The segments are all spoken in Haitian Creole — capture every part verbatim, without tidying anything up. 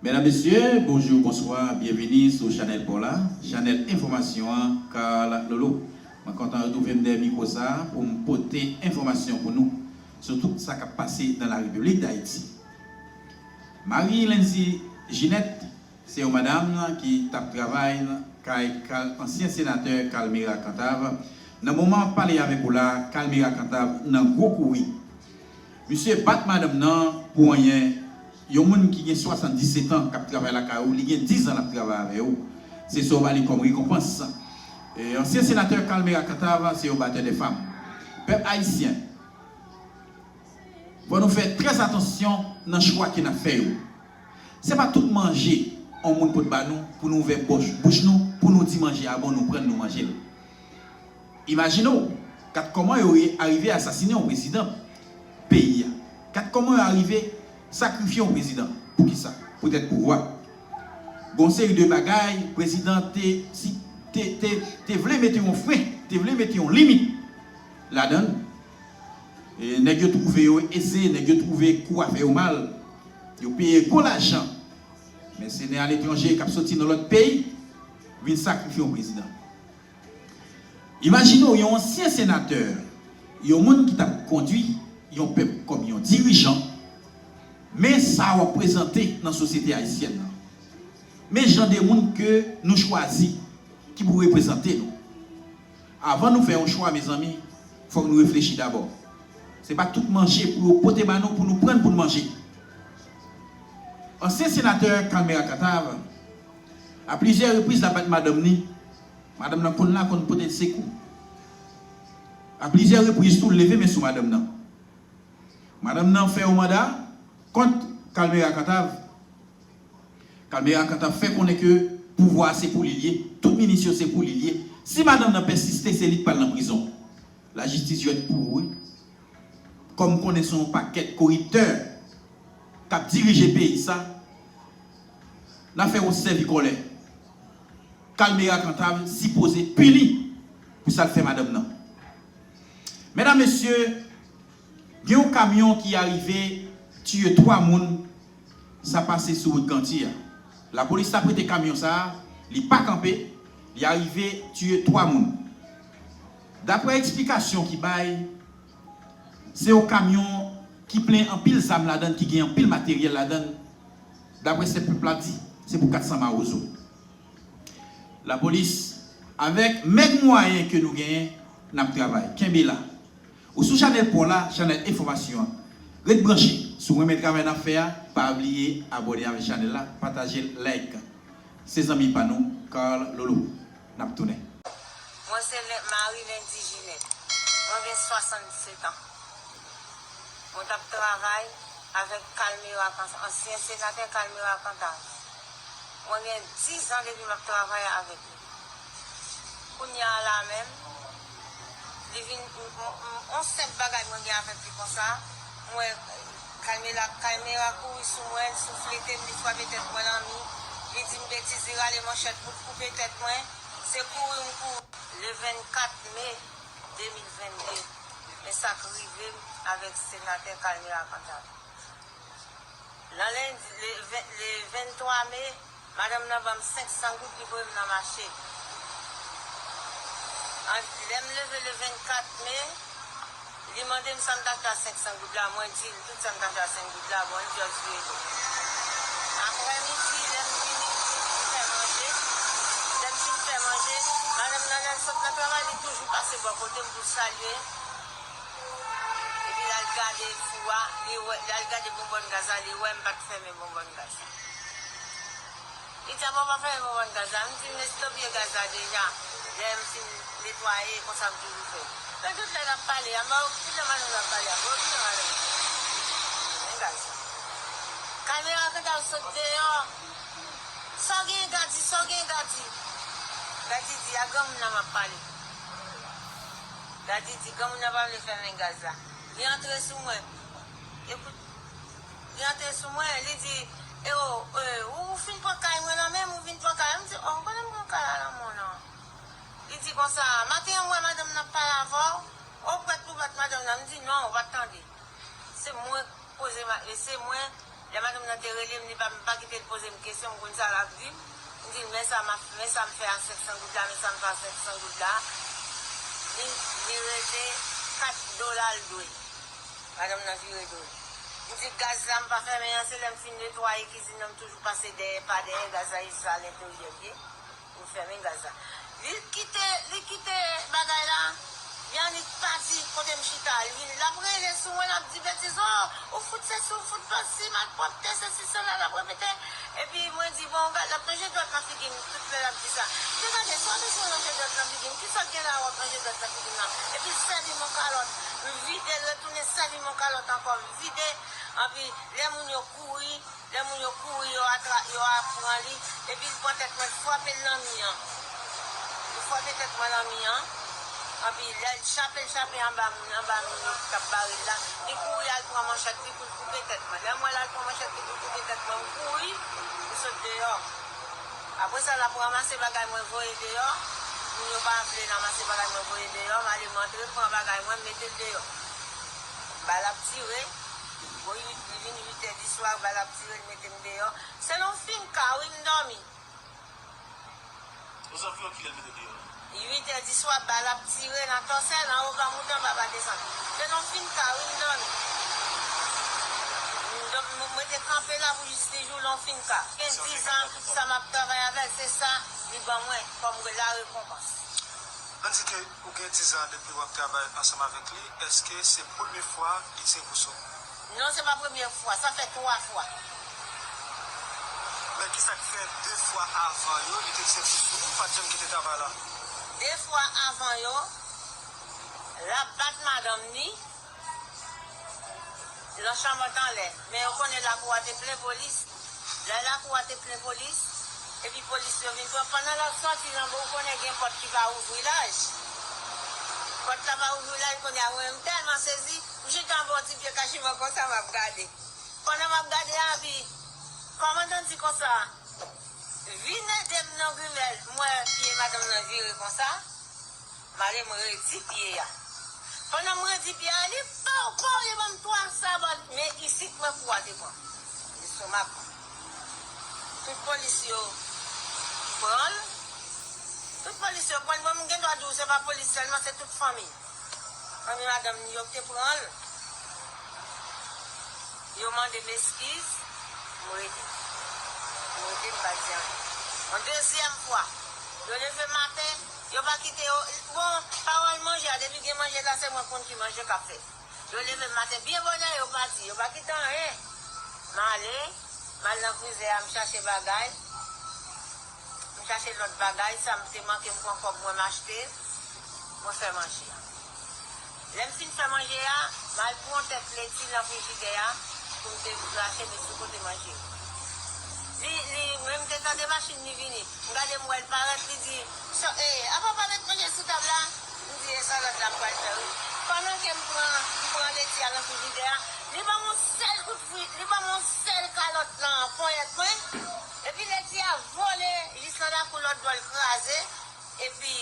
Medam, mesye, bonjou, bonswa, byenvini sou chanèl pa w la, chanèl enfòmasyon an, Carl Lolo. Mwen kontan retwouve m dèyè mikwo sa a pou m pote enfòmasyon pou nou sou tout sa k ap pase nan la Repiblik Dayiti. Marie Lenzy Ginette se yon madanm ki t ap travay kay kal, ansyen senatè Calmera Cantave. Nan moman m ap pale avèk ou la, Calmera Cantave nan gwo kouri. Misye bat madanm nan pou anyen. Yon moun ki gen swasanndisèt an k ap travay lakay ou, li gen diz an l ap travay avè ou. Se sa w ba li kòm rekonpans. E, ansyen senatè Calmera Cantave se yon batè de fanm. Pèp ayisyen, fò nou fè trè atansyon nan chwa ke n ap fè yo. Se pa tout manje yon moun pot ba nou pou nou ouvè bòch, bouch nou, pou nou di manje a bon, nou pran l, nou manje l. Imajine w, gad kòman yo re-, arive asasine yon prezidan peyi a. Gad kòman yo arive sakrifye yon prezidan. Poukisa? Poutèt pouvwa. Gon seri de bagay, prezidan te, si, te, te, te vle mete yon fren, te vle mete yon limit ladan l. E nèg yo twouve yo eze, nèg yo twouve kou a fè yo mal. Yo peye gwo lajan. Mèsenè aletranje k ap soti nan lòt peyi vin sakrifye yon prezidan. Imajine w yon ansyen senatè, yon moun ki t ap kondui yon pèp kòm yon dirijan, men sa w ap prezante nan sosyete ayisyèn nan. Men jan de moun ke nou chwazi ki pou reprezante nou. Avan nou fè yon chwa, mezanmi, fòk nou reflechi dabò. Se pa tout manje pou yo pote ba nou pou nou pran pou n manje. Ansyen senatè Calmera Cantave, a plizyè repriz, l ap bat madanm ni. Madanm nan konn la, konn pote l sekou. A plizyè repriz tou, l leve men sou madanm nan. Madanm nan fè yon manda kont Calmera Cantave. Calmera Cantave fè konnen ke pouvwa a se pou li l ye, tout minis yo se pou li l ye. Si madanm nan pèsiste, se li k pral nan prizon. Lajistis jwèt pou ou, wi. Kòm konnen se yon pakèt koriptè k ap dirije peyi sa, n a fè yo sèvi kòlè. Calmera Cantave sipoze pini pou sa l fè madanm nan. Medam, mesye, gen yon kamyon ki arive tiye twa moun, sa pase sou wout Ganti a. Lapolis t ap rete kamyon sa a, li pa kanpe, li arive tiye twa moun. Daprè eksplikasyon ki bay, se yon kamyon ki plen anpil zam ladan l, ki gen anpil materyèl ladan l. Daprè sa pèp la di, se pou kat san mawozo. Lapolis, avèk mèg mwayen ke nou genyen, n ap travay. Kenbe la. Ou sou chanèl pa w la, chanèl enfòmasyon an. Ret branche. Si w renmen travay n ap fè a, pa bliye abòne avèk chanèl la, pataje l, like. Se zanmi pa nou, Carl Lolo. N ap tounen. Mwen se Len-, Marie Lendy Ginette. Mwen gen swasanndisèt an. Mwen t ap travay avèk Calmera Cantave, ansyen senatè Calmera Cantave. Mwen gen diz an depi m ap travay avèk li. Kounye a la menm, li vin, m, m, m, on senp bagay mwen gen avèk li konsa, mwen, Calmera, Calmera kouri sou mwen, l souflete m, li frape tèt mwen nan mi, li di m betiz, li rale manchèt pou l koupe tèt mwen. Se kouri m kouri. Le vennkat me de mil vennde, men sa k rive m avèk senatè Calmera Cantave. Nan lendi, le ven-, le venntwa me, madanm nan ban m senk san goud, li voye m nan mache. An, lè m leve le vennkat me, li mande m sa m t achte a senk san goud la, mwen di l tout sa m t achte a senk goud la, bon, li just vire do. Aprè midi, lè m vini, m fin fè manje. Lè m fin fè manje, madanm nan, lè l sot nan travay, li toujou pase bò kote m pou l salye. Epi l al gade fou a, li wè, l al gade bonbòn gaz la, li wè m pa t fèmen bonbòn gaz la. Li di, "A bon, w pa fèmen bonbòn gaz la?" M di, "M estopye gaz la deja." Lè m fin netwaye, konsa m toujou fè. Men tout lè n ap pale a, m pa wè ki jan madanm nan ap pale a. Bon, ki jan madanm nan ap pale? Men gaz la. Kalmera Kanta sot deyò. "Sa w genyen, Gadi? Sa w genyen, Gadi?" Gadi di, "A granmoun nan m ap pale." Gadi di, "Granmoun nan pa vle fèmen gaz la." Li antre sou mwen. Ekout, li antre sou mwen, li di, "E o, e, ou, ou fin pran kay mwen nan men m, ou vin pran kay la?" M di, "O, m konnen m pran kay la nan men w nan." Li di konsa, "Maten an, m wè madanm nan ap pale avè w. O, ou prèt pou bat madanm nan?" M di, "Non, ou pa t tande. Se mwen k poze ma-, e se mwen, Lè madanm nan te rele m, li pa, m pa kite l poze m kesyon, m konn sa l ap di m. M di l, men sa m ap, men sa m fè a senk san goud la, men sa m fè a senk san goud la. Li, li rete kat dola l dwe. Madanm nan vire do l. M di, gaz la, m pa fèmen an, se lè m fin netwaye kizin nan, m toujou pase dèyè, pa dèyè, gaz la, jis a lenteryè l ye. Ou fèmen gaz la. Li kite, li kite bagay la. Yannick pati kote m chita. Li vin, l ap rele sou mwen, l ap di betiz, o, ou fout sesi, ou fout pasi, malpwòpte, sesi, sela, l ap repete. Epi mwen di, bon, gad, l ap lonje dwèt nan figi m, tout lè l ap di sa. Men gade, sa w bezwen lonje dwèt nan figi m? Kisa k gen la w ap lonje dwèt nan figi m nan? Epi l sèvi m yon kalòt, m vide l, retounen sèvi m yon kalòt ankò, m vide. Anpi, lè moun yo kouri, Lè moun yo kouri, yo atra, yo ap pran li, epi l pran tèt mwen, l frape l nan mi an. Li frape tèt mwen nan mi an. Anpi lè l chape, l chape anba, anba moun yo k ap bare l la, li kouri al pran manchèt li pou l koupe tèt mwen. Lè m wè l al pran manchèt li pou l koupe tèt mwen, m kouri, m sot deyò. Apre sa, l ap ranmase bagay mwen voye deyò. Moun yo pa vle ranmase bagay mwen voye deyò, m ale m antre, m pran bagay mwen, m mete l deyò. Bal ap tire. Bò uit, li vin uit è di swa, bal ap tire, l mete m deyò. Se nan yon finka, wi, m dòmi. Ozanviwon kilè l mete deyò? Uit è di swa, bal ap tire nan Tòsè, nan Ogan Mouton, pa pa desann. Se nan yon finka, wi, m dòmi. M dòmi, m rete kanpe la pou jis li jou nan yon finka. Gen dizan, sa m ap travay avè l, se sa li ban mwen kòm la rekonpans. Ann di ke ou gen dizan depi w ap travay ansanm avèk li, èske se premye fwa li tire kou sou ou? Non, se pa premye fwa, sa fè twa fwa. Men kisa k fè de fwa avan yo, li te tire kou sou ou, ou pa t janm kite travay la? De fwa avan yo, l ap bat madanm ni, nan chanm anlè. Men yo konnen lakou a te plen polis. Lè lakou a te plen polis, epi polis yo vin pran. Pandan l ap sòti nan, ou konnen gen pòt ki pa ouvri laj. Pòt la pa ouvri laj, kounye a, mwen, m tèlman sezi, m chita anba yon ti pye kachiman konsa, m ap gade. Pandan m ap gade a, epi kòmandan di konsa, vin ede m non Grimèl. M wè pye madanm nan vire konsa. M ale m redi pye a. Pandan m redi pye a, li pow, pow, li ban m twa sabòt. Men isit mwen kou a te pran. Lestomak mwen. Tout polis yo pran l. Tout polis yo pran l. Bon, m gen dwa di w, se pa polis sèlman, se tout fanmi. Fanmi madanm ni yo ki te pran l. Yo mande m eskiz, m rete. M rete, m pa di anyen. Yon dezyèm fwa, yo leve maten, yo pa kite yo. Bon, pawòl manje a, depi gen manje la, se mwen k konn ki manje k ap fèt. Yo leve maten byen bonè, yo pati, yo pa kite anyen. M ale, m al nan frizè a, m chache bagay. M chache lòt bagay, sa m te manke m pran kòb mwen m achte, mwen fè manje a. Lè m fin fè manje a, m al pran tèt leti nan frijidè a pou m te rache met sou kote manje yo. Li, li, men m te tande machin li vini. M gade m wè l parèt, li di, "Sa, eh, apa w pa met manje sou tab la?" M di, "E sa lòt la m pral fè wi." Pandan ke m pran, m pran leti a nan frijidè a, li ban m yon sèl kout fri, li ban m yon sèl kalòt nan ponyèt mwen. Epi leti a vole jis nan lakou lòt bò l kraze. Epi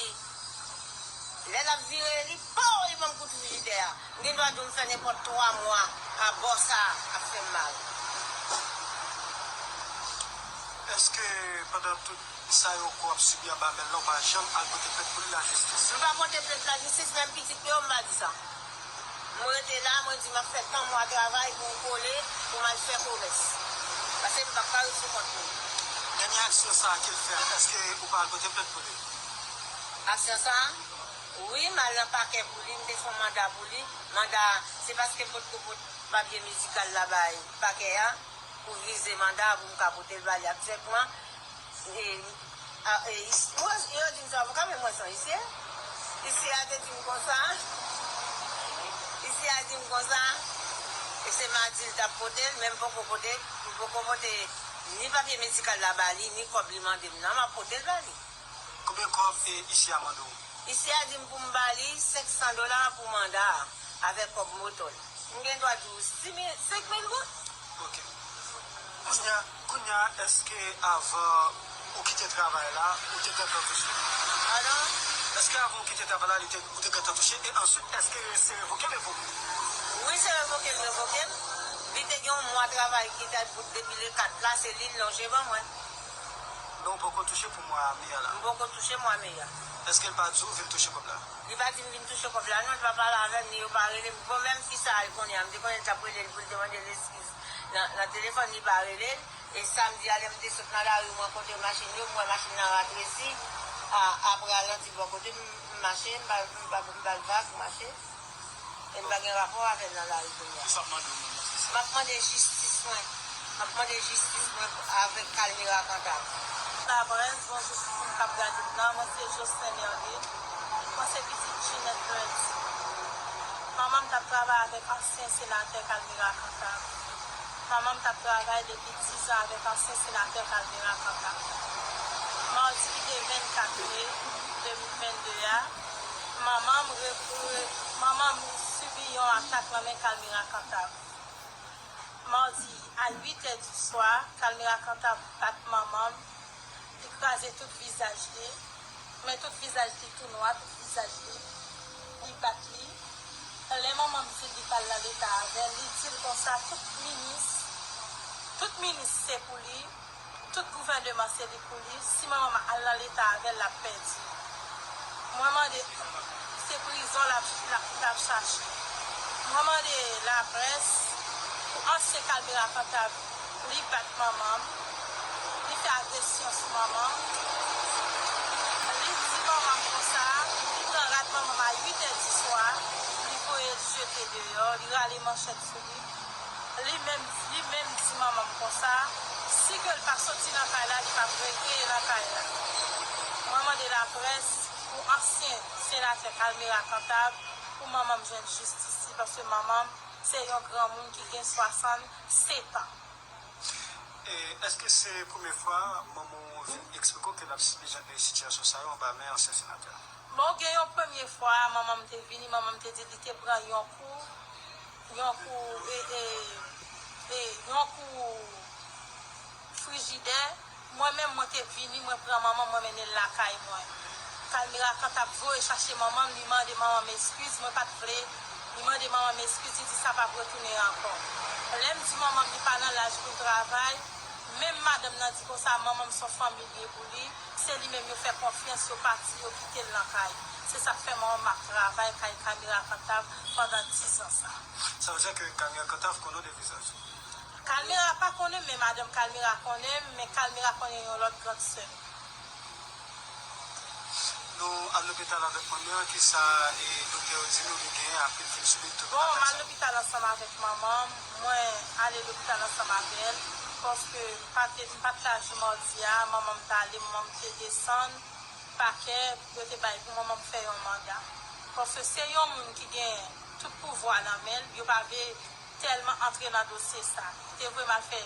lè l ap vire, li pow, li ban m kout frijidè a. M gen dwa di w m fè nenpòt twa mwa a bò sa a ap fè m mal. Èske pandan tout sa yo ke w ap sibi anba men l lan, w pa janm al pote plent pou li lajistis? M pa pote plent lajistis, menm pitit mwen yo, m pa di sa. Mwen rete la, mwen di m ap fè tan mwa travay pou m kole, pou m al fè komès. Paske m p ap ka ret sou kont mwen. Dènye aksyon sa a ke l fè a, èske ou pa al pote plent pou li? Aksyon sa a? Wi, m al nan pakè pou li, m te fè yon manda pou li. Manda a, se paske m potko pot papye medikal la bay pakè a pou vize manda a pou m ka pote l ba li aktyèlman. E, a, e, is-, mwen, yo di m sa, kanmenm mwen se yon isye. Isye a te di m konsa, isye a di m konsa, e se madi l t ap pote l, men m poko pote, m poko pote ni papye medikal la ba li, ni kòb li mande m nan, m ap pote l ba li. Konbyen kòb, e, isye a mande w? Isye a di m pou m ba li senk san dola pou manda a, avèk kòb moto l. M gen dwa di w sis mil, senk mil goud. Ok. Kounye a, kounye a, èske avan ou kite travay la, ou te gentan touche? Padon? Èske avan ou kite travay la, li te, ou te gentan touche? E answit, èske se revoke l revoke w? Wi, se revoke l revoke m. Li Te gen yon mwa travay ki t al bout depi le kat la, se li l lonje ban mwen. Men ou poko touche pou mwa me a la. M poko touche mwa me a. Èske l pa di w vin touche kòb la? Li pa di m vin touche kòb la non, li pa pale avè m, ni yo pa rele m. Bon, menm fi sa a, l konnen an, m te konnen l t ap rele l pou l te mande l eskiz nan, nan telefòn, li pa rele l. E samdi a, lè m te sot nan lari, m rankontre machin yo, m wè machin nan ratresi, a, ap ralanti bò kote m, m mache, m pa, m pa, m pa vag, m mache. E m pa gen rapò avè l nan lari kounye a. Kisa w ap mande w menm nan sans sa? M ap mande jistis mwen. M ap mande jistis mwen avèk Kalmira Kantab. Laprès, bonjou tout moun k ap gade m nan. Mwen se Jocelyn Hervé. Mwen se pitit Ginette Lundi. Manman m t ap travay avèk ansyen senatè Kalmira Kantab. Manman m t ap travay depi diz an avèk ansyen senatè Kalmira Kantab. Madi ki te vennkat me de mil vennde a, manman m re, re, manman m sibi yon atak nan men Kalmira Kantab. Madi a uit è di swa, Kalmira Kantab bat manman m, li kraze tout vizaj li, men tout vizaj li tou nwa, tout vizaj li, li bat li. Lè manman m di l li pral nan leta avè l, li di l konsa, tout minis, tout minis se pou li, tout gouvèneman se li pou li, si manman m al nan leta avè l, l ap pèdi. Mwen mande, se prizon l ap, l ap, l ap chache. Mwen mande laprès pou ansyen Kalmira Kantab, li bat manman m, li fè agresyon sou manman m. Li di manman m konsa, li pran rad manman m a uit è di swa, li voye l jete deyò, li rale manchèt sou li. Li menm, li menm di manman m konsa, si ke l pa soti nan kay la, li p ap rekreye nan kay la. Mwen mande laprès pou ansyen senatè Kalmira Kantab, pou manman m jwenn jistis li, paske manman m se yon granmoun ki gen swasannsetan. E èske se premye fwa manman w vin eksplike w ke l ap sibi jan de sitiyasyon sa yo anba men ansyen senatè a? Bon, gen yon premye fwa, manman m te vini, manman m te di li te pran yon kou, yon kou, e, e, e, yon kou frijidè. Mwen menm, mwen te vini, mwen pran manman m, mwen mennen l lakay mwen. Kalmira Kantab voye chache manman m, li mande manman m eskiz, mwen pa t vle. Li mande manman m eskiz, li di sa p ap retounen ankò. Lè m di manman m li pa nan laj pou l travay, menm madanm nan di konsa, manman m se yon fanmi l ye pou li, se li menm yo fè konfyans, yo pati, yo kite l nan kay. Se sa k fè manman m ap travay kay Kalmira Kantab pandan diz an sa. Sa vle di ke Kalmira Kantab konnen w de vizaj? Kalmira pa konnen m, men madanm Kalmira konnen m, men Kalmira konnen yon lòt grann sè m. Nou al lopital avèk manmi an, kisa e doktè yo di nou li genyen apre l fin sibi tout atak sa yo? Bon, m al lopital ansanm avèk manman m. Mwen ale lopital ansanm avè l, paske m pa te, m pa t la jou madi a, manman m t ale, manman m te desann pakè, yo te bay pou manman m fè yon manda. Paske se yon moun ki gen tout pouvwa nan men l, yo pa vle tèlman antre nan dosye sa. Li te voye m al fè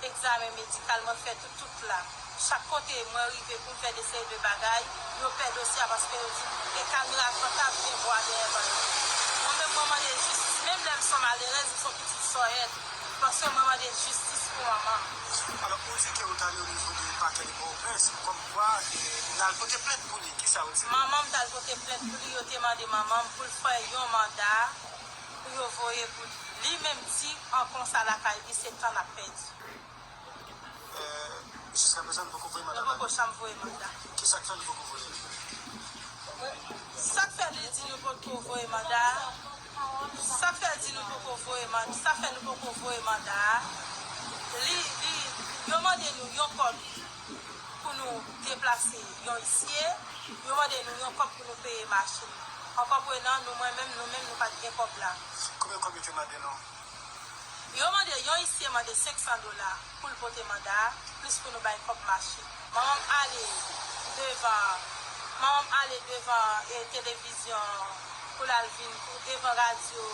egzamen medikal, mwen fè tout, tout la. Chak kote mwen rive pou m fè de seri de bagay, yo pè dosye a paske yo di e Kalmira Kantab gen bwa dèyè bal. Mwen menm, mwen mande jistis, menm lè m se yon malerèz, m se yon pitit sòyèt, paske mwen mande jistis pou manman m. Alò, ou di ke ou t ale onivo de pakè de Pòtoprens, kòmkwa, e, n al pote plent pou li, kisa ou di? Manman m t al pote plent pou li, yo te mande manman m pou l fè yon manda, pou yo voye pou li. Li menm di an konsa lakay li, se tan n ap pèdi. Jiskaprezan, nou poko voye manda ba li. Nou poko janm voye manda. Kisa k fè nou poko voye l? Sa k fè li di nou poko voye manda a? Sa k fè l di nou poko voye manda? Sa fè nou poko voye manda a? Li, li, yo mande nou yon kòb pou nou deplase yon isye, yo mande nou yon kòb pou nou peye machin. An konprenan, nou, mwen menm, nou menm, nou pa t gen kòb la. Konbyen kòb yo te mande nou? Yo mande, yon isye mande senk san dola pou l pote manda a, plis pou nou bay kòb machin. Manman m ale devan, manman m ale devan, e, televizyon pou l al vin, pou devan radyo,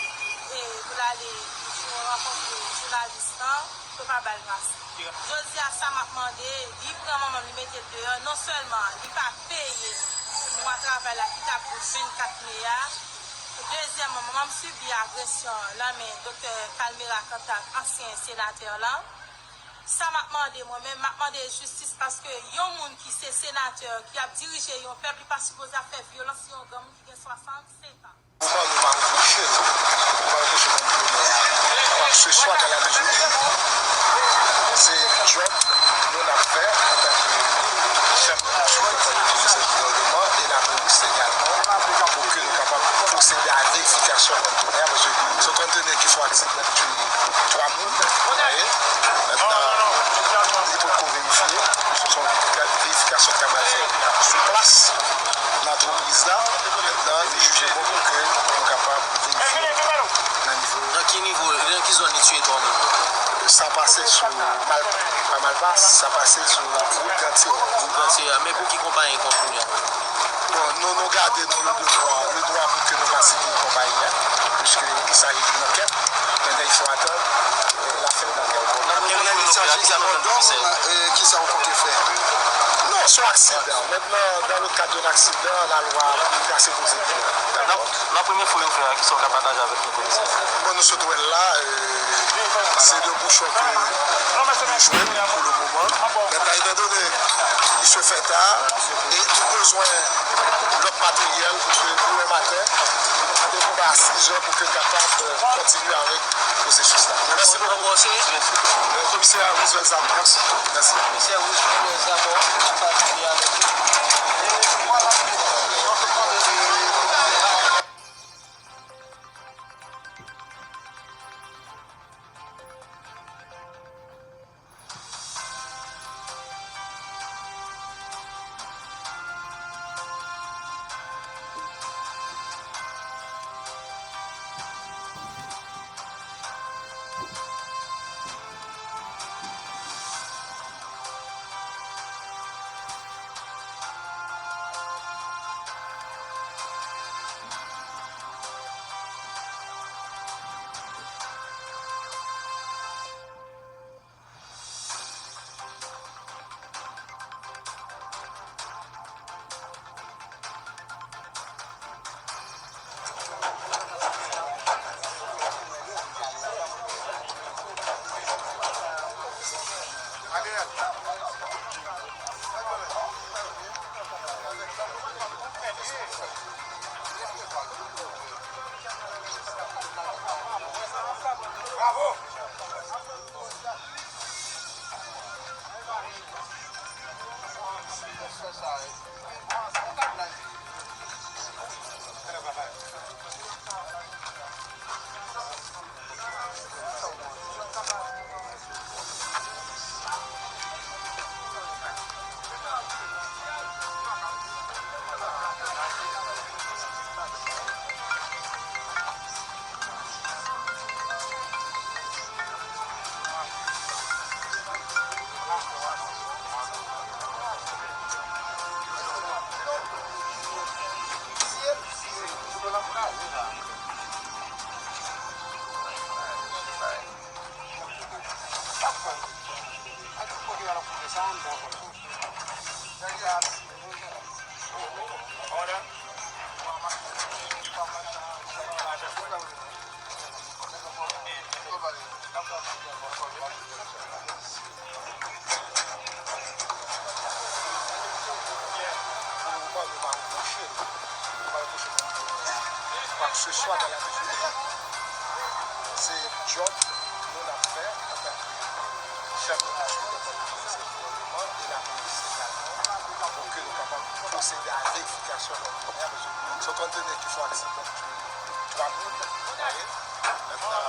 e, pou l ale rankontre jounalis lan, pou yo pa ba l masi. Jodi a, sa m ap mande, li pran manman m, li mete l deyò, non sèlman li pa peye mwa travay la ki t ap bout vennkat me a, dezyèmman, manman m sibi agresyon nan men doktè Kalmira Kantab, ansyen senatè lan. Sa m ap mande mwen menm, m ap mande jistis paske yon moun ki se senatè, ki ap dirije yon pèp, li pa sipoze ap fè vyolans sou yon granmoun ki gen swasannsentan. Ou pa, ou pa repwoche l. Ou pa repwoche moun pou mò a. Ou pa Ke swa dans la mesure du possible, se djòb nou n ap fè antanke chèf de komisè gouvènman e lapolis egalman pou ke nou kapab pwosede a verifikasyon kontenè a, paske se yon kontenè ki fè yon aksidan ki tiye twa moun, men mentnan li potko verifye, se yon verifikasyon ki pral fèt sou plas nan antrepriz la, mentnan li jije bon pou ke nou kapab verifye nan nivo. Nan ki nivo, nan ki zòn li tiye twa moun yo? Sa pase sou Mal-, pa Malpas, sa pase sou wout Gantye. Wout Gantye a, men pou ki konpayi kounye a? Bon, nou, nou gade nou le devwa, le dwa pou ke nou pa site konpayi a, piske il s'agit d'une enquête, men il faut attendre, euh, la fin de l'enquête. Nan premye kou nou fè a, kisa nou jwenn komisè? Kisa w konte fè? Non, se yon aksidan. Mentnan, dans le cadre d'un accident, la loi trase pwosedi. Nan, nan premye fouy yo fè a, kisa w ka pataje avèk nou, komisè? Bon, nou sot wè l la, euh, se de bouchon ke nou jwenn pou le moman. Mentnan, etan done il se fait tard, e nou bezwen lòt materyèl, pou ke demen maten, randevou bay a sizè pou ke kapab, euh, kontinye avèk pwosesis la. Mèsi bokou. Komisè Roosevelt Zamor. Mèsi. Komisè Roosevelt Zamor, a pati avèk Kwa ke se swa dans la mesure du possible, se djòb nou n ap fè antanke chèf de komisè gouvènman e lapolis egalman pou ke nou kapab pwosede a verifikasyon kontenè a, paske se yon kontenè ki fè yon aksidan ki tiye twa moun, mentnan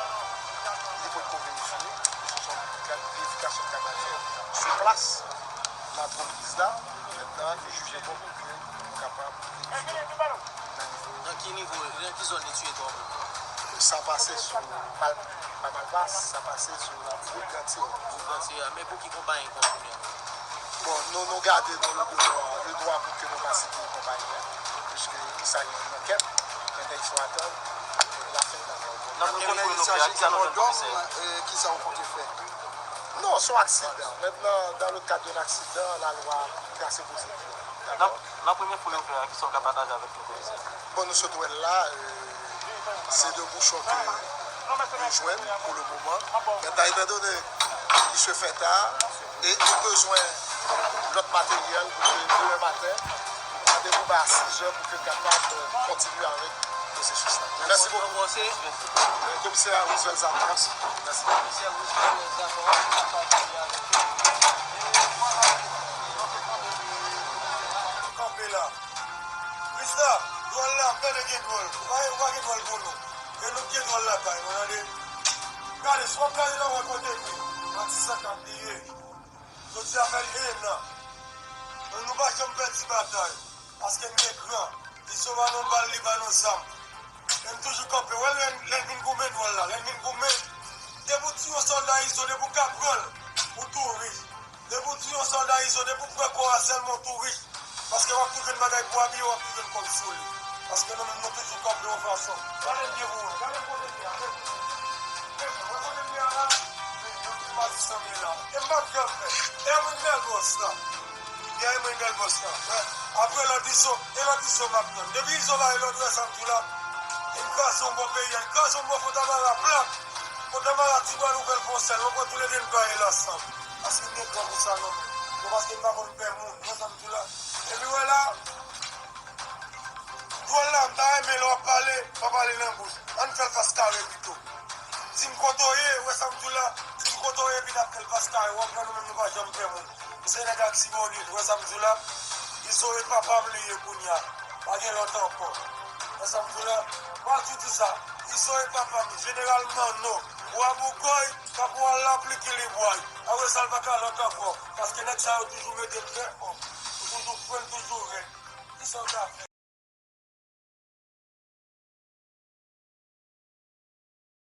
li potko verifye, se yon verifikasyon ki pral fèt sou plas nan antrepriz la, mentnan li jije bon pou ke nou kapab verifye nan nivo. Nan ki nivo, nan ki zòn li tiye twa moun yo? Sa pase sou Mal-, pa Malpas, sa pase sou wout Gantye. Wout Gantye a, men pou ki konpayi kounye a? Bon, nou, nou gade nou le devwa, le dwa pou ke nou pa site konpayi a, piske il s'agit d'une enquête, mentnan il faut attendre, euh, la fin de l'enquête. Nan premye kou nou fè a, kisa nou jwenn komisè? Kisa w konte fè? Non, se yon aksidan. Mentnan, dans le cadre d'un accident, la loi trase pwosedi. Nan, nan premye fouy yo fè a, kisa w ka pataje avèk nou, komisè? Bon, nou sot wè l la, euh, se de bouchon ke nou jwenn pou le moman. Mentnan, etan done il se fait tard, e nou bezwen lòt materyèl pou ke demen maten, randevou bay a sizè pou ke kapab, euh, kontinye avèk Mèsi bokou. Komisè Roosevelt Zamora. Mèsi. Kanpe la. Krista, dwòl la, m tande gen dwòl. Ou pa, ou pa gen dwòl pou nou. E nou k gen dwòl lakay nou, tande. Gade, si w ap gade nan mwen kote m ye, atis la k ap bliye. Jodi a fè l en an. Men nou pa janm pèdi batay. Paske n gen gran. Izo ba nou bal, li ba nou zam. E n toujou kanpe. Wè lè, lè n vin goumen dwòl la. Lè n vin goumen. Depi w tiye yon sòlda Izo, depi w ka pran l, ou tou rich. Depi w tiye yon sòlda Izo, depi w pran kò a sèlman, ou tou rich. Paske w ap tou jwenn bagay pou abiye, w ap tou jwenn kòb sou li. Paske nou menm nou toujou kanpe yon fason. Gade m byen pou wè. Gade m kote m ye a, men. Men, wè kote m ye a la. Men, yon ti maji sanble la. E m p ap janm fè. E mwen bèl bòs la. Byen, e mwen bèl bòs la. Wè. Apre lòd Izo, e lòd Izo m ap tann. Depi Izo ba e lòd, wè sa m di w la. E m kraze yon bò peyi a, e m kraze yon bò Fontamara plat. Fontamara, Tibwa Nouvèl, Fonsèl, mwen pran toulede n gaye l ansanm. Paske m gen gran pou sa nan men. Non, paske m pa konn pè moun. Wè sa m di w la. Epi wè la, dwòl la, m ta renmen lè w ap pale, pa pale nan bouch. Ann fè l fas kare pito. Di m kote w ye, wè sa m di w la. Di m kote w ye, epi n ap fè l fas kare. W ap wè nou menm nou pa janm pè moun. M se nèg Latibonit, wè sa m di w la. Izo e papa m li ye kounye a. Pa gen lòt ankò. Wè sa m di w la. Mwen toujou di sa. Izo e papa m, Jeneral Manno, Wa Bougòy, Kaporal Lapli ki libway. Apre sa, l pa ka lòt ankò. Paske nèg sa yo toujou mete m trè fò. Toujou fre, toujou rèd. Kisa w ta fè?